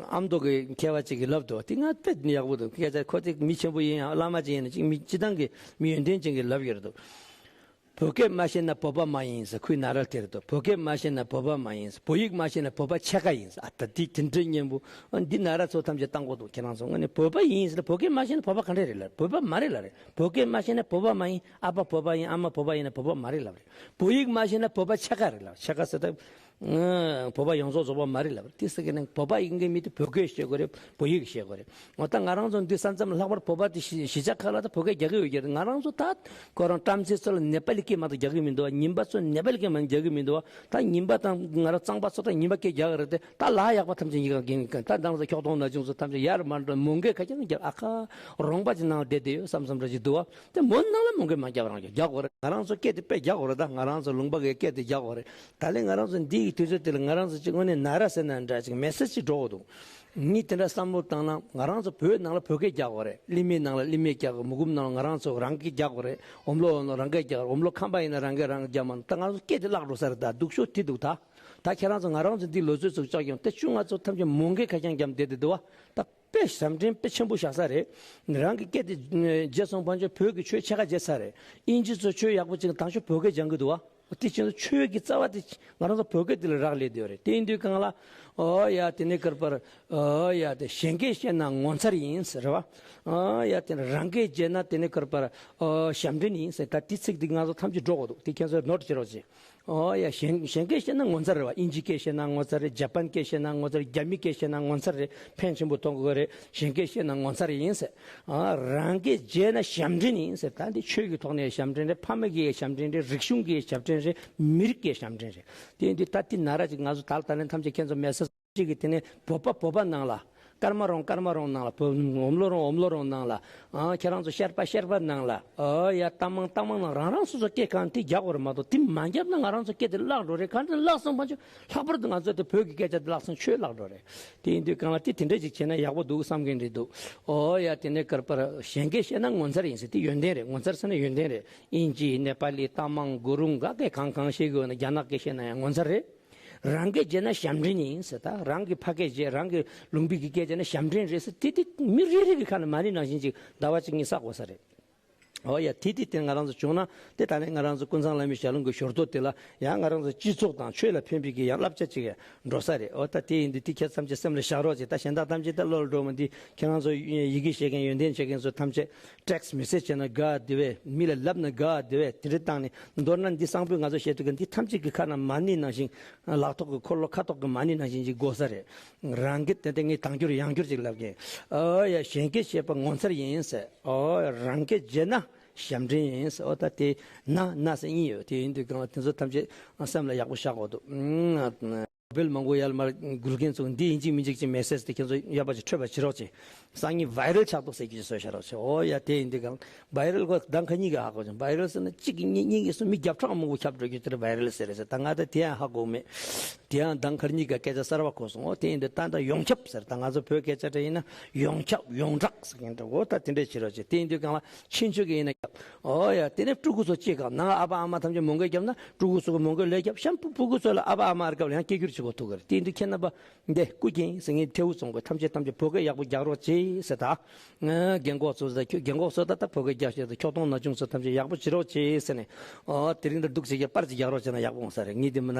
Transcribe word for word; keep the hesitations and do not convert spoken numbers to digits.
ཨ་མདོ་གི་མཁས་པ་ཅིག་གིས་ལབ་འདུག་དེ་ང་དཔེ་ཡག་པོ་འདུག་སྐད་ཆ་ཁོ་དེ་མི་ཆེན་པོ་ཡིན་ཡང་བླ་མ་ཅིག་ཡིན་ན་ཅིག་མི་སྤྱི་བཏང་གི་མི་ཡོན་ཏན་ཅན་གྱིས་ལབ་ཡོད་རེད་འདུག་བོད་སྐད་མ་ཤེས་ན་བོད་པ་མ་ཡིན་ཟེར། ཁོའི་ན་ར་དེ་རེད་འདུག་བོད་སྐད་མ་ཤེས་ན་བོད་པ་མ་ཡིན་ཟེར། བོད་ཡིག་མ་ཤེས་ན་བོད་པ་ཕྱེད་ཀ་ཡིན་ཟེར། ཨ་ད་དེ་དེ་འདྲའི་སྙན་པོ། ཨ་འདི་ན་ར་ཚོ་ཐམས་ཅད་བཏང་དགོས་འདུག་ཁྱེད་རང་ཚོ་དངོས་གནས་བོད་པ་ཡིན་ཟེར་ན་བོད་སྐད་མ་ཤེས་ན་བོད་པ་ག་འདྲས་རེད་ལབ། བོད་པ་མ་རེད་ལབ་རེད། བོད་སྐད་མ་ཤེས་ན་བོད་པ་མ་ཡིན། ཨ་ཕ་བོད་པ་ཡིན། ཨ་མ་བོད་པ་ཡིན་ན་བོད་པ་མ་རེད་ལབ་རེད། བོད་ཡིག་མ་ཤེས་ན་བོད་པ་ཕྱེད་ཀ་རེད་ལབ། ཕྱེད་ཀ་ཟེར་ད། ཨ་བོད་པ་ཡོངས་རྫོགས་རྫོགས་པ་མ་རེད་ལབ་རེད། དེ་ཟེར་གི་ནས་བོད་པ་ཡིན་གི་མི་དེ་བོད་སྐད་ཤེས་དགོས་རེད། བོད་ཡིག་ཤེས་དགོས་རེད། འོ་ད་ང་རང་ཚོ་འདི་ས་མཚམས་ལྷག་པར་བོད་པ་དེ་གཞིས་གཞིས་ཆགས་ཁག་ལ་ད་བོད་སྐད་རྒྱག་གི་ཡོད་ཀྱི་རེད། ང་རང་ཚོ་ད་ཁོ་རང་བྲམ་ཟེ་ཚོ་ལ་ནེ་པ་ལི་སྐད་མ་གཏོགས་རྒྱག་གི་མི་འདུག་བ། ཉིན་པ་ཚོ་ནེ་པ་ལི་སྐད་མ་རྒྱག་གི་མི་འདུག་བ། ད་ཉིན་པ་དང་ང་རང་གཙང་པ་ཚོ་ད་ཉིན་པ་སྐད་རྒྱག་གི་རེད་དེ། ད་ལ་ཡག་པ་ཐམས་ཅད་ཉིན་གང་གིན་གང་ད་འདང་ས་ཁྱོག་གཏོང་ན་ཆུང་ཚོ་ཐམས་ཅད་ཡར་མར་འགྲོ་མོན་གྷོ་ཁ་ཁྱེར་རྒྱབ། ཨ་ཁ་རོང་པ་ཅིག་ནང་བསྡད་བསྡད་ཡོད་བསམ་བསམ་འདྲ་ཅིག་འདུག་བ། དེ་མོན་ནང་ལ་མོན་གྷོ་མ་རྒྱག་རང་རྒྱག་རྒྱག་དགོས་རེད། ང་རང་ཚོ་སྐད་དེ་དཔེ་རྒྱག་དགོས་རེད། ད་ང་རང་ཚོ་ལུང་པ་གི་སྐད་དེ་རྒྱག་དགོས་རེད། ད་ལན་ང་རང་ཚོ་འདི་ཡི་དུས་ཚོད་དེ་ལ་ང་རང་ཚོ་ཅིག་དངོས་གནས་ན་ར་ཟེར་ན་འདྲ་ཅིག་མེ་སེ་ཇི་ཅིག་འགྲོ་གི་འདུག་མི་དེ་འདྲ་བསམ་བློ་བཏང་ན་ང་རང་ཚོ་བོད་ནང་ལ་བོད་སྐད་རྒྱག་དགོས་རེད། གླིང་མའི་ནང་ལ་གླིང་མའི་རྒྱག་དགོས། མུ་གུམ་ནང་ལ་ང་རང་ཚོ་རང་སྐད་རྒྱག་དགོས་རེད། འོམ་ལོ་འོམ་ལོ་རང་སྐད་རྒྱག་དགོས། འོམ་ལོ་ཁམས་པ་ཡིན་ན་རང་སྐད་རང་རྒྱག་མ་ད་ང་ཚོ་སྐད་དེ་བརླག་འགྲོ་ས་རེད། ད་སྡུག་ཤོས་དེ་འདུག་ད་ད་ཁྱེད་རང་ཚོ་ང་རང་ཚོ་འདི་ལོ་ཚོད་ཚུགས་ཅག་ཡོང་དེ་ཆུ་ང་ཚོ་ཐམས་ཅད་མོན་གྷོ་ཁ་རྐྱང་རྒྱབ་བསྡད་དེ་འདུག་བ། ད་དཔེ་ཞབས་འདྲེན་དཔེ་ཆེན་པོ་བཞག་ས་རེད། རང་གི་སྐད་དེ་བརྗེད་སོང་བ་ཅིག་བོད་ཀྱི་ཆོས་ཕྱེད་ཀ་བརྗེད་ཚར་རེད། དབྱིན་ཇི་ཚོ་ཆོས་ཡག་པོ་ཅིག་དང་ཆོས་བོད་སྐད་སྦྱང་གི་འདུག་བ། དེ་ཕྱིན་ཆོས་ཀྱི་རྩ་བ་དེ་ང་རང་ཚོ་བོད་སྐད་དེ་ལ་རག་ལས་བསྡད་ཡོད་རེད། དེ་ཡིན་དུས་གང་ལ། ཨོ་ཡ་དེ་ནས་ཀར་པར་ཨོ་ཡ་དེ་གཞན་སྐད་བཤད་ན་ངོ་མཚར་ཡིན་ཟེར་བ། ཨོ་ཡ་དེ་ནས་རང་སྐད་བརྗེད་ན་དེ་ནས་ཀར་པར་ཨོ་ཞབས་འདྲེན་ཡིན་ཟེར། ད་དེ་ཚིག་དེ་ང་ཚོ་ཐམས་ཅད་འགྲོ་དགོས་འདུག་དེ་ཁྱེད་ཚོས་ནོར་བྱེད་རོགས་བྱེད། ཨོ་ཡ་གཞན་གཞན་སྐད་བཤད་ན་ངོ་མཚར་རེད་བ། དབྱིན་ཇི་སྐད་བཤད་ན་ངོ་མཚར་རེད། ཇ་པན་སྐད་བཤད་ན་ངོ་མཚར་རེད། རྒྱ་མི་སྐད་བཤད་ན་ངོ་མཚར་རེད། ཕན་ཆེན་པོ་གཏོང་དགོས་རེད། གཞན་སྐད་བཤད་ན་ངོ་མཚར་ཡིན་ཟེར། ཨ་རང་སྐད་བརྗེད་ན་ཞབས་འདྲེན་ཡིན་ཟེར། ད་འདི་ཆོས་ཀྱི་ཐོག་ནས་ཞབས་འདྲེན་རེད། ཕ་མ་གི་ཞབས་འདྲེན་རེད། རིག་གཞུང་གི་ཞབས་འདྲེན་རེད། མི་རིགས་ཀྱི་ཞབས་འདྲེན་རེད། དེ་འདི་ད་འདི་ན་ར་ཅིག་ང་ཚོ་ད་ལྟ་ནས་ཐམས་ཅད་ཁྱེད་ཚོ་མེ་སེ་ཅིག་གི་དེ་ནས་བོད་པ་བོད་པ་ནང་ལ། ཀརྨ་རོང་ཀརྨ་རོང་ནང་ལ། བོད་འོམ་ལོ་རོང་འོམ་ལོ་རོང་ནང་ལ། ཨ་ཁྱེད་རང་ཚོ་ཤར་པ་ཤར་པ་ནང་ལ། ཨོ་ཡ་རྟ་མང་རྟ་མང་ནང་རང་རང་སོ་སོ་སྐད་གང་དེ་རྒྱག་དགོས་རེད་མ་གཏོགས། དེ་མ་བརྒྱབ་ན་ང་རང་ཚོ་སྐད་དེ་བརླག་འགྲོ་རེད། གང་དེ་བརླག་སོང་བ་ཅིག་ལྷག་པར་དུ་ང་ཚོ་དེ་བོད་ཀྱི་སྐད་ཆ་དེ་བརླག་སོང་ཆོས་བརླག་འགྲོ་རེད། དེ་ཡིན་དུས་གང་ལ་དེ་དེ་འདྲ་ཅིག་བྱས་ན་ཡག་པོ་འདུག་བསམ་གྱིན་རེད་འདུག་ཨོ་ཡ་དེ་ནས་ཀར་པར་གཞན་སྐད་བཤད་ན་ངོ་མཚར་ཡིན་ཟེར། དེ་ཡོན་ཏན་རེད། ངོ་མཚར་ཟེར་ན་ཡོན་ཏན་རེད། དབྱིན་ཇི་ནེ་པ་ལི་རྟ་མང་གུ་རུང་ག་སྐད་གང་གང་བཤད་གི་ཡོད་ན། རྒྱ་ནག་སྐད་བཤད་ན་ཡང་ངོ་མཚར་རེད། རང་སྐད་བརྗེད་ན་ཞབས་འདྲེན་ཡིན་ཟེར། ད་རང་གི་ཕ་སྐད་བརྗེད། རང་གི་ལུང་པའི་གི་སྐད་བརྗེད་ན་ཞབས་འདྲེན་རེད་ཟེར། དེ་དེ་མི་རེ་རེ་གི་ཁ་ནས་མ་ཎི་ནང་བཞིན་ཅིག་ཟླ་བ་གཅིག་གཉིས་བསགས་དགོས་ས་རེད། ཨོ་ཡ་དེ་དེ་དེ་ང་རང་ཚོ་བྱུང་ན་དེ་ད་ནས་ང་རང་ཚོ་ཀུན་བཟང་བླ་མའི་ཞལ་ལུང་གི་ཞོར་དུ་དེ་ལ་ཡང་ང་རང་ཚོ་སྤྱི་ཚོགས་དང་ཆོས་ལ་ཕན་པའི་གི་ཡང་བསླབ་བྱ་ཅིག་འགྲོ་ས་རེད། ཨོ་ད་དེ་ཡིན་དུས་དེ་ཁྱེད་ཐམས་ཅད་སེམས་ལ་བཞག་རོགས་བྱེད། ད་གཞན་དག་ཐམས་ཅད་ད་བློ་ལ་འགྲོ་མི་འདི་ཁྱེད་རང་ཚོ་ཡི་གེ་ཤེས་མཁན་ཡོན་ཏན་ཆེ་མཁན་ཚོ་ཐམས་ཅད་ཊེག་སི་མེ་སེ་ཇི་བྱས་ན་དགའ་བདེ་བས། མི་ལ་ལབ་ན་དགའ་བདེ་བས། དེ་འདྲ་བཏང་ནས་མདོར་ན་འདི་གསང་ཕུད་ང་ཚོ་བཤད་དུས་ཀ་འདི་ཐམས་ཅད་ཀྱི་ཁ་ན་མ་ཎི་ནང་བཞིན། ལག་ཐོག་གི་འཁོར་ལོ་ཁ་ཐོག་གི་མ་ཎི་ནང་བཞིན་ཅིག་དགོས་ས་རེད། རང་སྐད་དེ་འདྲ་ངས་དང་སྐྱུར་ཡང་སྐྱུར་ཅིག་ལབ་མཁན། ཨོ་ཡ་གཞན་སྐད་བཤད་པ་ངོ་མཚར་ཡིན་ཟེར། ཨོ་རང་སྐད་བརྗེད་ན་ཞབས་འདྲེན་ཡིན་ཟེར། ཨོ་ད་དེ་ན་ན་ཟེར་ཨིན་ཡོད། དེ་ཡིན་དུས་གང་ལ་དེ་ཚོ་ཐམས་ཅད་སེམས་ལ་ཡག་པོ་བཞག་དགོས་འདུག་ཨུམ། བེལ་མང་པོ་ཡར་མར་འགུལ་མཁན་ཚོ་འདི་ཡིན་གཅིག་མིན་གཅིག་ཅིག་མེ་སེ་ཇི་དེ་ཁྱེད་ཚོ་ཡག་པ་ཅིག་འཕྲོད་པ་བྱེད་རོགས་བྱེད། སང་ཉིན་བྷའི་རལ་ཆགས་འདུག་ཟེར་རྒྱུ་ཅིག་བཟོས་བཞག་རོགས་བྱེད། ཨོ་ཡ་དེ་ཡིན་དུས་གང་བྷའི་རལ་གོ་གདང་ཁ་གཉིས་ཀ་ཧ་གོ་བྱུང་། བྷའི་རལ་ཟེར་ན་གཅིག་གིས་གཉིས། གཉིས་ཀྱིས་གསུམ། མི་བརྒྱ་ཕྲག་མང་པོ་ཁྱབ་འགྲོ་རྒྱུ་དེར་བྷའི་རལ་ཟེར་རེད་ཟེར། ད་ང་ད་དེ་ཡང་ཧ་གོ་མེད། དེ་ཡང་གདང་ཁ་གཉིས་ཀ་སྐད་ཆ་གསར་པ་གོ་སོང་། ཨོ་དེ་ཡིན་དུས་ད་ད་ཡོངས་ཁྱབ་ཟེར། ད་ང་ཚོ་བོད་སྐད་ཆ་འདྲ་ཡིན་ན་ཡོངས་ཁྱབ་ཡོངས་གྲགས་ཟེར་མཁན་འདྲ། ཨོ་ད་དེ་འདྲས་བྱེད་རོགས་བྱེད། དེ་ཡིན་དུས་གང་ལ་ཕྱིན་ཆོས་ཀྱི་ཡིན་ན་ཁྱབ། ཨོ་ཡ་དེ་ནས་ཕྲུ་གུ་ཚོ་གཅིག་ག་ནང་ཨ་ཕ་ཨ་མ་ཐམས་ཅད་མོན་གྷོ་བརྒྱབ་ན་ཕྲུ་གུ་ཚོ་གི་མོན་གྷོ་ལས་རྒྱབ་གཤམ་བུ་ཕྲུ་གུ་ཚོ་ལ་ཨ་ཕ་ཨ་མ་ཨར་སྐབས་ལ་ཡང་སྐད་སྒྱུར་བྱེད་དགོས་ཐུག་གི་རེད། དེ་ཡིན་དུས་ཁྱེད་རྣམ་པ་འདི་སྐུ་མཁྱེན་ཟེར་མཁན་ཐེའུ་ཚང་གི་ཐམས་ཅད་ཐམས་ཅད་བོད་སྐད་ཡག་པོ་རྒྱག་རོགས་བྱེད་ཟེར། ད་ང་རྒན་གོག་ཚོ་ཟེར། ཁྱོད་རྒན་གོག་ཚོ་ད་ད་བོད་སྐད་རྒྱག་ཤེས་ད་ཁྱོག་གཏོང་ན་ཆུང་ཚོ་ཐམས་ཅད་ཡག་པོ་བྱེད་རོགས་བྱེད་ཟེར་ནས། ཨོ་དེ་རིང་ད་འདུག་ཟེར་གྱི་པར་ཅིག་རྒྱག་རོགས་བྱས་ན་ཡག་པོ་འོང་ས་རེད། ངས་དེ་མིན་ན།